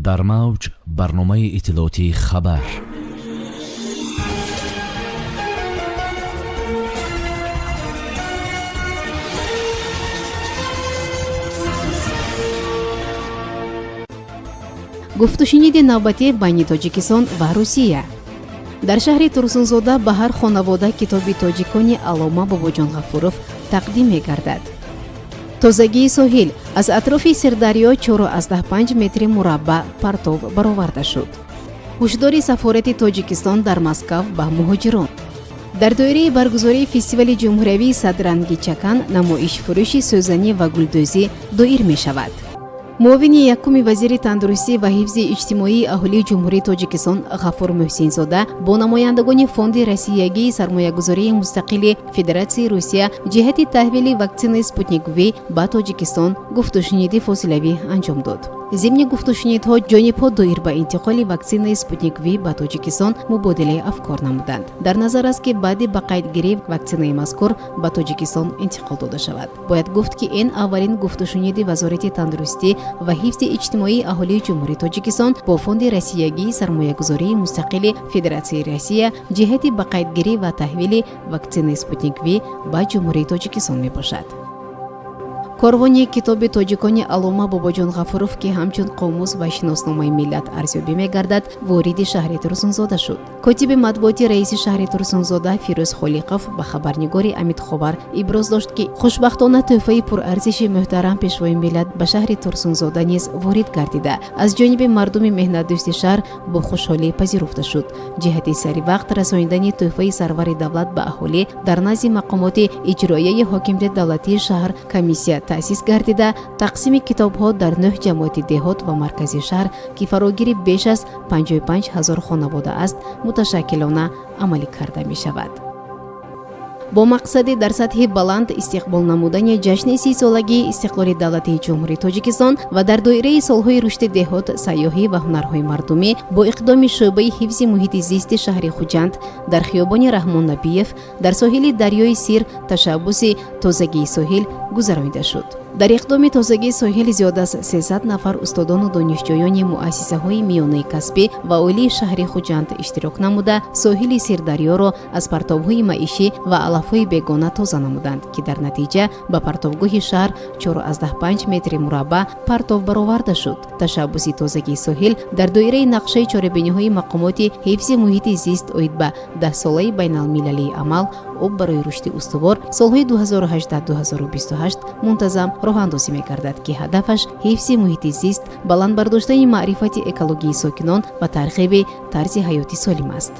Дар мавҷ барномаи иттилоотии «Хабар». Гуфтушуниди навбатӣ байни Тоҷикистон ва Русия. Дар шаҳри Турсунзода ба ҳар хонавода китоби тоҷикони аллома Бобоҷон Ғафуров тақдим мегардад. Тозагии соҳил: аз атрофи Сирдарё 4,5 метри мураббаъ партов бароварда шуд. Ҳушдори сафорати Тоҷикистон дар Москав ба муҳоҷирон. Дар доираи баргузории фестивали ҷумҳуриявии «Садранги чакан» намоишфурӯши сӯзанӣ ва гулдӯзӣ доир мешавад. Муовини якуми вазири тандурустӣ ва ҳифзи иҷтимоии аҳолии Ҷумҳурии Тоҷикистон Ғафур Муҳсинзода бо намояндагони Фонди россиягии сармоягузории мустақили Федератсияи Русия ҷиҳати таҳвили ваксинаи «Спутник В» ба Тоҷикистон гуфтушуниди фосилавӣ анҷом дод. Зимни гуфтушунидҳо ҷонибҳо доир ба интиқоли ваксинаи «Спутник В» ба Тоҷикистон мубодилаи афкор намуданд. Дар назар аст, ки баъди ба қайдгирӣ ваксинаи мазкур ба Тоҷикистон интиқол дода шавад. Бояд гуфт, ки ин аввалин гуфтушуниди Вазорати тандурустӣ ва ҳифзи иҷтимоии аҳолии Ҷумҳурии Тоҷикистон бо Фонди россиягии сармоягузории мустақили Федератсияи Россия ҷиҳати ба қайдгирӣ ва таҳвили ваксинаи «Спутник В» ба Ҷумҳурии Тоҷикистон мебошад. Корвони китоби тоҷикони аллома Бобоҷон Ғафуров, ки ҳамчун қомус ва шиносномаи миллат арзёбӣ мегардад, вориди шаҳри Турсунзода шуд. Котиби матбуоти раиси шаҳри Турсунзода Фирӯз Холиқов ба хабарнигори Амидховар иброз дошт, ки хушбахтона тӯҳфаи пурарзиши муҳтарам Пешвои миллат ба шаҳри Турсунзода низ ворид гардида, аз ҷониби мардуми меҳнатдӯсти шаҳр бо хушҳолӣ пазируфта шуд. Ҷиҳати саривақт расонидани тӯҳфаи сарвари давлат ба аҳолӣ дар назди мақомоти иҷроияи ҳокимияти давлатии шаҳр комиссия таъсис гардида, тақсими китобҳо дар нӯҳ ҷамоати деҳот ва маркази шаҳр, ки фарогири беш аз 55 ҳазор хонавода аст, муташаккилона амалӣ карда мешавад. Бо мақсади дар сатҳи баланд истиқбол намудани ҷашни 30-солагии истиқлоли давлатии Ҷумҳурии Тоҷикистон ва дар доираи солҳои рушди деҳот, сайёҳӣ ва ҳунарҳои мардумӣ бо иқдоми шӯъбаи ҳифзи муҳити зисти шаҳри Хуҷанд дар хиёбони Раҳмон Набиев дар соҳили дарёи Сир ташаббуси «Тозагии соҳил» гузаронида шуд. Дар иқдоми тозагии соҳил зиёд аз 300 нафар устодону донишҷӯёни муассисаҳои миёнаи касбӣ ва олии шаҳри Хуҷанд иштирок намуда, соҳили Сирдарёро аз партовҳои маишӣ ва алафҳои бегона тоза намуданд, ки дар натиҷа ба партовгоҳи шаҳр 4,5 метри мураббаъ партов бароварда шуд. Ташаббуси тозагии соҳил дар доираи нақшаи чорабиниҳои мақомоти ҳифзи муҳити зист оид ба 10-солаи байналмилалии амал «Об барои рушди устувор» солҳои 2018-2028 мунтазам роҳандозӣ мегардад, ки ҳадафаш ҳифзи муҳити зист, баланд бардоштани маърифати экологии сокинон ва тарғиби тарзи ҳаёти солим аст.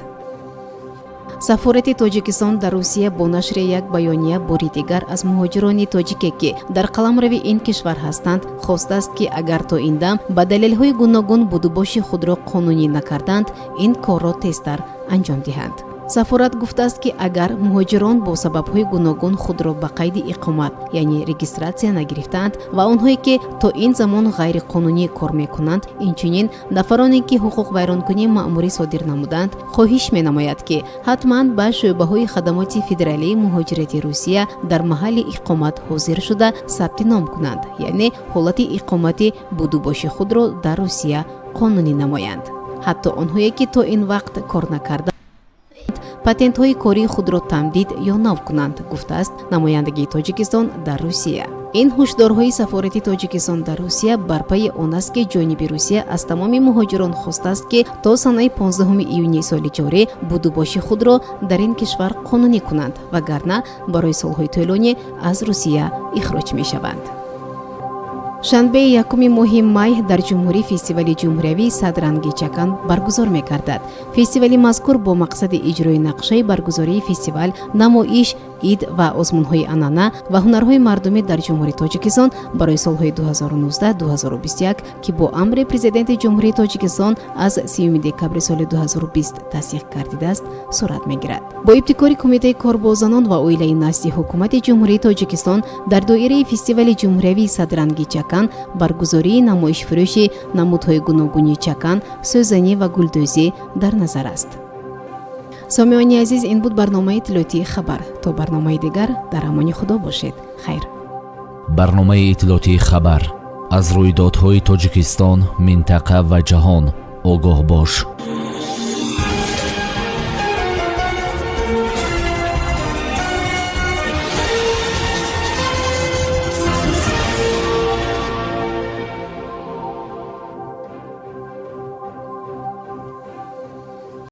Сафорати Тоҷикистон дар Русия бо нашри як баёния бори дигар аз муҳоҷирони тоҷике, ки дар қаламрави ин кишвар ҳастанд, хостааст, ки агар то ин дам ба далелҳои гуногун будубоши худро қонунӣ накарданд, ин корро тезтар анҷом диҳанд. Сафорат гуфтааст, ки агар муҳоҷирон бо сабабҳои гуногун худро ба қайди иқомат, яъне регистратсия нагирифтаанд ва онҳое, ки то ин замон ғайриқонунӣ кор мекунанд, инчунин нафароне, ки ҳуқуқвайронкунии маъмурӣ содир намуданд, хоҳиш менамояд, ки ҳатман ба шӯъбаҳои хадамоти федералии муҳоҷирати Русия дар маҳалли иқомат ҳозир шуда, сабти ном кунанд, яъне ҳолати иқомати будубоши худро дар Русия қонунӣ намоянд. Ҳатто онҳое, ки то ин вақт кор накарда, патентҳои кории худро тамдид ё нав кунанд, гуфтааст намояндагии Тоҷикистон дар Русия. Ин ҳушдорҳои сафорати Тоҷикистон дар Русия бар пайи он аст, ки ҷониби Русия аз тамоми муҳоҷирон хостааст, ки то санаи 15 июни соли ҷорӣ будубоши худро дар ин кишвар қонунӣ кунанд, вагарна барои солҳои тӯлонӣ аз Русия ихроҷ мешаванд. Шанбеи 1-уми моҳи май дар ҷумҳурӣ фестивали ҷумҳуриявии «Садранги чакан» баргузор мегардад. Фестивали мазкур бо мақсади иҷрои нақшаи баргузории фестивал, намоиш, ид ва озмунҳои анъана ва ҳунарҳои мардумӣ дар Ҷумҳурии Тоҷикистон барои солҳои 2019-2021, ки бо амри Президенти Ҷумҳурии Тоҷикистон аз 30 декабри соли 2020 тасдиқ гардидааст, сурат мегирад. Бо ибтикори Кумитаи кор бо занон ва оилаи назди Ҳукумати Ҷумҳурии Тоҷикистон дар доираи фестивали ҷумҳуриявии «Садранги чакан» баргузории намоишфурӯши намудҳои гуногуни чакан, сӯзанӣ ва гулдӯзӣ дар назар аст. Сомиёни азиз, ин буд барномаи иттилоотии «Хабар». То барномаи дигар дар амони Худо бошед. Хайр. Барномаи иттилоотии «Хабар». Аз рӯйдодҳои Тоҷикистон, минтақа ва ҷаҳон огоҳ бош.